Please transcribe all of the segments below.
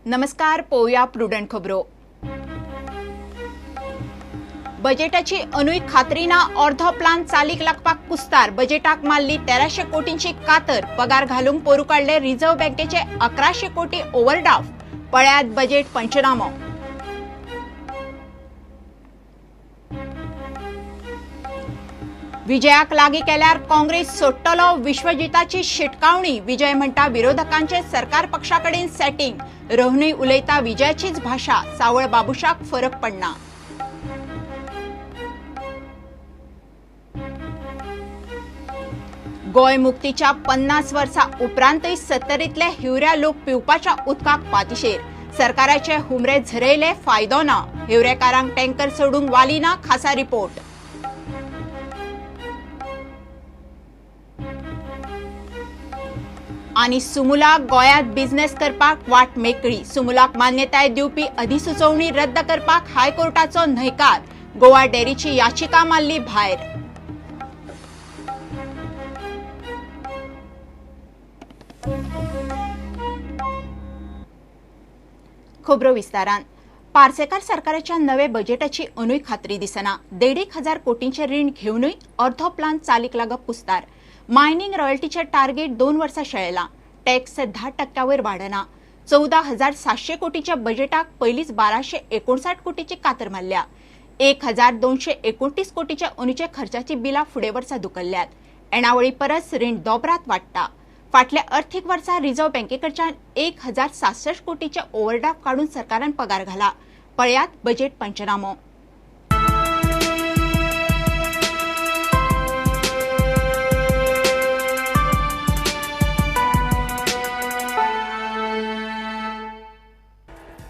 नमस्कार, पोवया प्रुडंट खबरो। बजेटाची अनूय खात्री ना, अर्धो प्लान चालीक लागपाक कुस्तार। बजेटाक मारली 1300 कोटींची कातर। पगार घालूंक पोरू काडले रिझर्व्ह बँकेचे 1100 कोटी ओव्हरड्राफ्ट। पळयात बजेट पंचनामो। विजयाक लागी केल्यार काँग्रेस सोडटलो, विश्वजिताची शिटकावणी। विजय म्हणटा विरोधकांचे सरकार पक्षाकडेन सेटिंग। रोहनूय उलयता विजयाचीच भाषा, सावळ बाबुशाक फरक पडना। गोंय मुक्तीच्या 50 वर्सां उपरांतय सत्तरींतले हिवऱ्या लोक पिवपाच्या उदकाक पातिशेर। सरकाराचे हुमरे झरयले, फायदो ना। हिवरेकारांक टँकर सोडूंक वाली ना, खासा रिपोर्ट। आनी सुमुलाक गोंयांत बिझनेस करपाक वाट मेकळी। सुमुलाक मान्यताय दिवपी अधिसुचोवणी रद्द करपाक हायकोर्टाचो न्हयकार। गोवा डेअरीची याचिका मारली भायर। खबरो विस्तारान। पार्सेकार सरकाराच्या नवे बजेटाची अनूय खात्री दिसना। 1,500 कोटींचे रीण घेवनूय अर्धो प्लान चालीक लागप कुस्तार। मायनिंग रॉयल्टीचे टार्गेट 2 वर्सां शेळेलां। टॅक्स 10% वयर वाडना। 14,700 कोटीच्या बजेटाक पयलींच 1,259 कोटीची कातर मारल्या। 1,229 कोटीच्या अनुच्या खर्चाची बिलां फुडें वर्सा धुकल्ल्यात। येणावळी परस रीण दोबरात वाडटा। फाटल्या अर्थीक वर्सा रिझर्व्ह बँकेकडच्यान 1,066 कोटीचे ओव्हरड्राफ्ट काडून सरकारान पगार घाला। पळयात बजेट पंचनामो।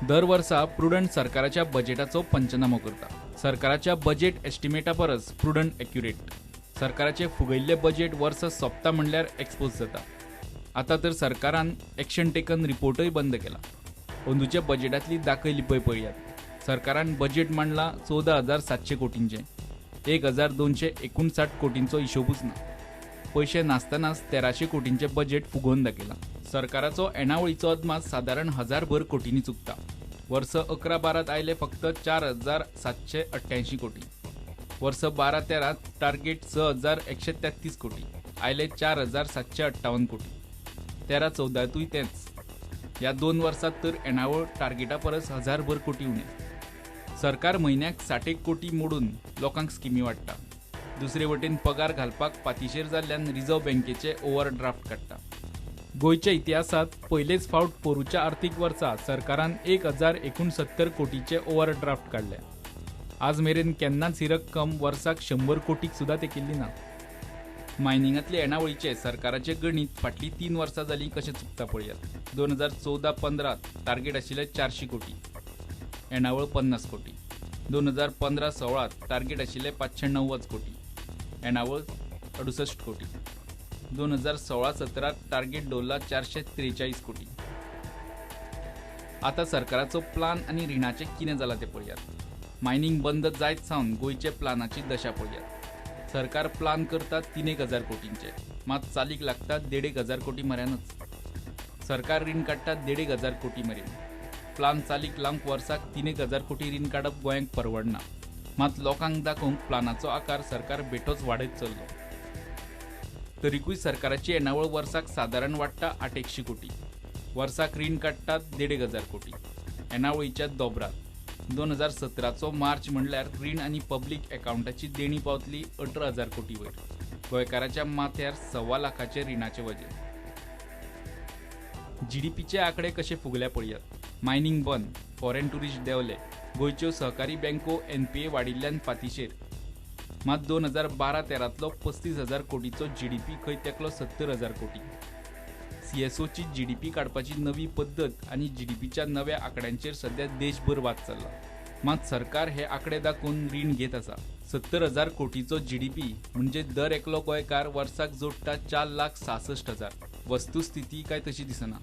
दर वर्सा प्रुडंट सरकाराच्या बजेटाचो पंचनामो करता। सरकाराच्या बजेट एस्टिमेटा परस प्रुडंट एक्युरेट। सरकाराचे फुगयल्ले बजेट वर्स सोंपता म्हणल्यार एक्सपोज जाता। आतां तर सरकारान एक्शन टेकन रिपोर्टूय बंद केला। अंदूच्या बजेटांतली दाखय लिपय पळयात। सरकारान बजेट मांडला 14,700 कोटींचे, 1,259 कोटींचो हिशोबूच ना। पयशे नासतनाच 1300 कोटींचे बजेट फुगोवन दाखयलां। सरकाराचो येणावळीचो अदमास सादारण 1,000 कोटींनी चुकता। वर्स 11-12 आयले फक्त 4,788 कोटी। वर्स 12-13 टार्गेट 6,133 कोटी, आयले 4,758 कोटी। 13-14तूय तेंच। ह्या 2 वर्सांत तर येणावळ टार्गेटा परस 1,000 कोटी उणें। सरकार म्हयन्याक 60 कोटी मोडून लोकांक स्किमी वाडटा। दुसरे वटेन पगार घालपाक पातिशेर जाल्ल्यान रिझर्व्ह बँकेचे ओव्हरड्राफ्ट काडटा। गोंयच्या इतिहासांत पयलेच फावट पोरूच्या आर्थीक वर्सा सरकारान 1,069 कोटीचे ओव्हरड्राफ्ट काडले। आज मेरेन केन्नाच ही रक्कम वर्साक 100 कोटीक सुद्दां तेकिल्ली ना। मायनिंगांतले येणावळीचे सरकाराचे गणीत फाटलीं 3 वर्सां जालीं कशें चुकता पळयात। 2014-15 टार्गेट आशिल्लें 400 कोटी, येणावळ 50 कोटी। 2015-16 टार्गेट आशिल्लें 590 कोटी, येणावळ 68 कोटी। 2016-17 टार्गेट दवरला 443 कोटी। आतां सरकाराचो प्लान आनी रिणाचें कितें जालां तें पळयात। मायनिंग बंद जायत सावन गोंयचे प्लानाची दशा पळयात। सरकार प्लान करता 3,000 कोटींचे, मात चालीक लागता 1,500 कोटी मऱ्यानच। सरकार रीण काडटा 1,500 कोटी मेरेन। प्लान चालीक लावंक वर्साक 3,000 कोटी रीण काडप गोंयांक परवडना। मात लोकांक दाखोवंक प्लानाचो आकार सरकार बेठोच वाडयत चल्लो। तरीकूय सरकाराची येणावळ वर्साक सादारण वाडटा 800 कोटी, वर्साक रीण काडटात 1,500 कोटी, येणावळीच्या दोबरात। 2017चो मार्च म्हणल्यार रीण आनी पब्लीक एकावंटाची देणी पावतली 18,000 कोटी वयर। गोंयकाराच्या माथ्यार 1.25 लाखाचे रिणाचे वजें। जीडीपीचे आंकडे कशे फुगल्या पळयात। मायनिंग बंद, फॉरेन ट्युरिस्ट देंवले, गोंयच्यो सहकारी बँको एनपीए वाडिल्ल्यान पातिशेर। मात 2012-13तलो 35,000 कोटीचो जीडीपी खंय तेकलो 70,000 कोटी। सीएसओची जीडीपी काडपाची नवी पद्दत आनी जीडीपीच्या नव्या आंकड्यांचेर सध्या देशभर वाद चल्ला। मात सरकार हे आंकडे दाखोवन रीण घेत आसा। 70,000 कोटीचो जीडीपी म्हणजे दर एकलो गोंयकार वर्साक जोडटा 4,66,000। वस्तुस्थिती काय तशी दिसना।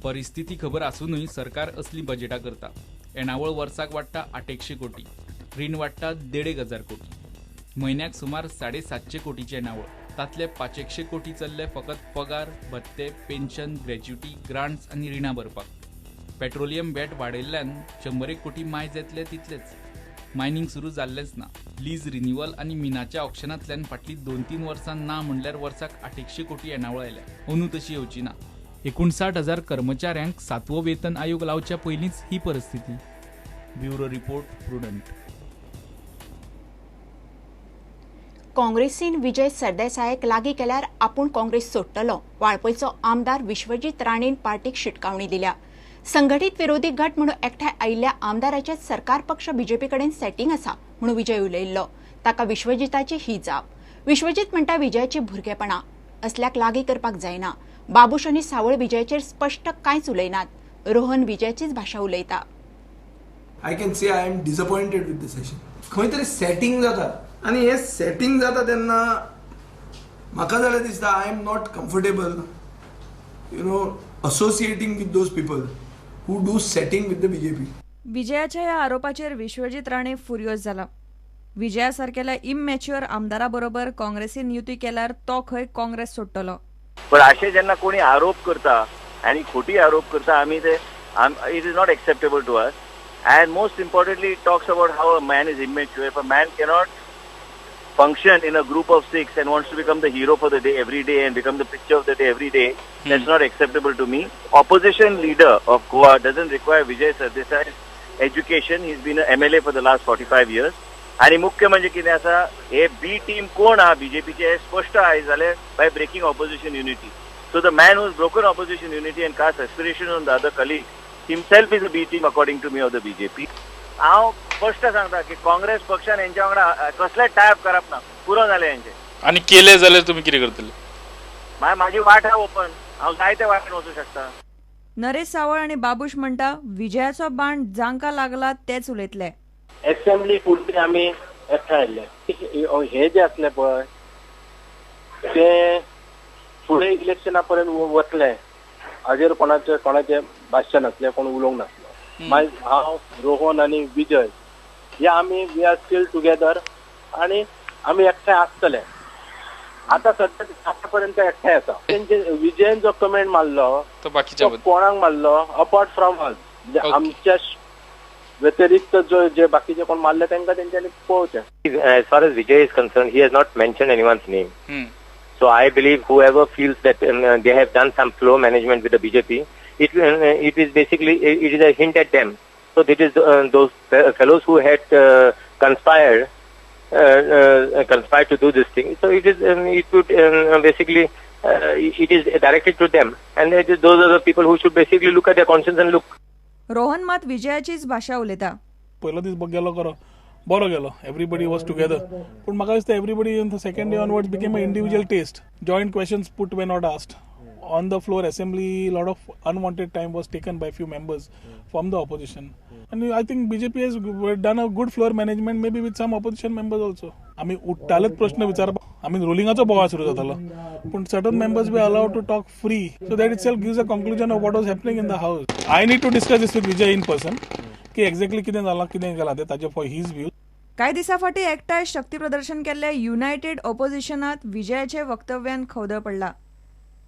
परिस्थिती खबर आसुनूय सरकार असली बजेटां करता। येणावळ वर्साक वाडटा 800 कोटी, रीण वाडटा 1,500 कोटी। म्हयन्याक सुमार 750 कोटीची येणावळ, तांतले 500 कोटी चल्ले फकत पगार, भत्ते, पेन्शन, ग्रॅच्युटी, ग्रांट्स आनी रिणां भरपाक। पेट्रोलियम वॅट वाडयल्ल्यान 100 कोटी मायज येतले तितलेच. मायनिंग सुरू जाल्लेंच ना. लीज रिन्युअल आनी मिनाच्या ऑक्शनांतल्यान फाटलीं 2-3 वर्सां ना म्हणल्यार वर्साक 800 कोटी येणावळ आयल्या. अंदू तशी येवची ना. 59,000 कर्मचाऱ्यांक 7वो वेतन आयोग लावच्या पयलींच ही परिस्थिती. Bureau report, Prudent. काँग्रेसीन विजय सरदेसायाक लागीं केल्यार आपूण काँग्रेस सोडटलो, वाळपयचो आमदार विश्वजीत राणेन पार्टीक शिटकावणी दिल्या. संघटीत विरोधी गट म्हणून एकठांय आयिल्ल्या आमदाराचे सरकार पक्ष बीजेपी कडेन सेटिंग आसा म्हणून विजय उलयिल्लो. ताका विश्वजिताची ही जाप. विश्वजीत म्हणटा विजयाची भुरगेपणा असल्याक लागीं करपाक जायना. बाबूश आनी सावळ विजयाचेर स्पश्ट कांयच उलयनात. रोहन विजयाचीच भाशा उलयता. I can say I am disappointed with the session. खंय तरी सेटिंग जाता आनी हें सेटिंग जाता तेन्ना म्हाका जाल्यार दिसता I am not comfortable you know associating with those people who do setting with the BJP. विजयाच्या ह्या आरोपाचेर विश्वजीत राणे फुर्योज जाला. विजया सारकेल्या इमॅच्युअर आमदारा बरोबर काँग्रेसीन युती केल्यार तो खंय काँग्रेस सोडटलो. पण अशे जेन्ना कोणी आरोप करता आनी खोटी आरोप करता आमी ते it is not acceptable to us. And most importantly, it talks about how a man is immature. If a man cannot function in a group of 6 and wants to become the hero for the day every day and become the picture of the day every day, that's not acceptable to me. Opposition leader of Goa doesn't require Vijay Sardesai's education. He's been an MLA for the last 45 years. आणि मुख्य म्हणजे कितें आसा, हे बी team कोण आहा बीजेपीचे स्पष्ट आयज जालें by breaking opposition unity. So the man who has broken opposition unity and cast aspiration on the other colleague himself is a B team according to me of the BJP. हांव स्पष्ट सांगता की काँग्रेस पक्षान हेंच्या वांगडा कसलें टायप करप ना, पुरो जालें हेंचें. आनी केलें जाल्यार तुमी कितें करतले? मागीर म्हाजी वाट आहा ओपन, हांव जायते वाटेन वचूं शकता. नरेश सावळ आनी बाबूश म्हणटा विजयाचो बाण जांकां लागला तेच उलयतले. एसेंब्ली पुरती आमी एकठांय आयिल्ले. हे जे आसले पळय ते फुडें इलेक्शना पर्यंत वतले हाजेर कोणाचें कोणाचें भाश्य नासलें, कोण उलोवंक नासलो. मागीर हांव, रोहन आनी विजय हे आमी we are still together आनी आमी एकठांय आसतले. आतां सद्या आतां पर्यंत एकठांय आसा. तेंचे विजयन जो कमेंट मारलो तो कोणाक मारलो अपार्ट फ्रॉम अस, आमच्या व्यतिरिक्त जो जे बाकीचे कोण मारले तांकां तेंच्यांनी पळोवचें. As far as Vijay is concerned, he has not mentioned anyone's name. So I believe whoever feels that they have done some flow management with the BJP, it is basically it is a hint at them. So it is those fellows who had conspired to do this thing. So it is it would basically it is directed to them, and it is those are the people who should basically look at their conscience and look. Rohan मात विजयाचीच भाशा उलयता. पयलो दीस गेलो खरो, बरो गेलो, everybody was together. पूण म्हाका दिसता everybody in the second day onwards became a individual taste. Joint questions put were not asked on the floor. Assembly lot of unwanted time was taken by few members from the opposition. आनी I think BJP has done a good floor management maybe with some opposition members also. आमी उठ्ठालेच प्रश्न विचारपाक, आमी रुलिंगाचो बोवाळ सुरू जातालो, पूण certain members be allowed to talk free. So that itself gives a conclusion of what was happening in the house. I need to discuss this with Vijay in person की exactly कितें जालां कितें केलां तें ताचे फॉर his view. कांय दिसां फाटीं एकठांय शक्ती प्रदर्शन केल्ले युनायटेड ऑपोजिशनांत विजयाचे वक्तव्यान खवदळ पडला.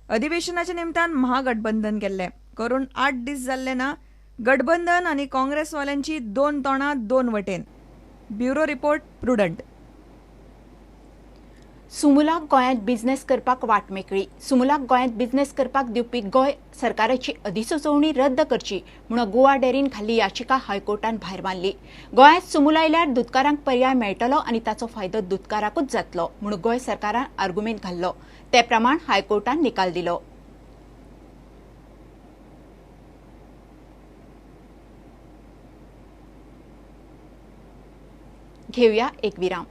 अधिवेशनाच्या निमतान महागठबंधन केल्लें करून 8 दीस जाल्ले ना. गठबंधन आनी काँग्रेसवाल्यांची 2 तोंडां 2 वटेन. Bureau report, Prudent. सुमुलाक गोंयांत बिझनेस करपाक वाट मेकळी. सुमुलाक गोंयांत बिझनेस करपाक दिवपी गोंय सरकाराची अधिसुचोवणी रद्द करची म्हणून गोवा डेरीन घाल्ली याचिका हायकोर्टान भायर मारली. गोंयांत सुमूल आयल्यार दुदकारांक पर्याय मेळटलो आनी ताचो फायदो दुदकाराकूच जातलो म्हणून गोंय सरकारान आर्गुमेंट घाल्लो. ते प्रमाण हायकोर्टान निकाल दिलो. घेवया एक विराम.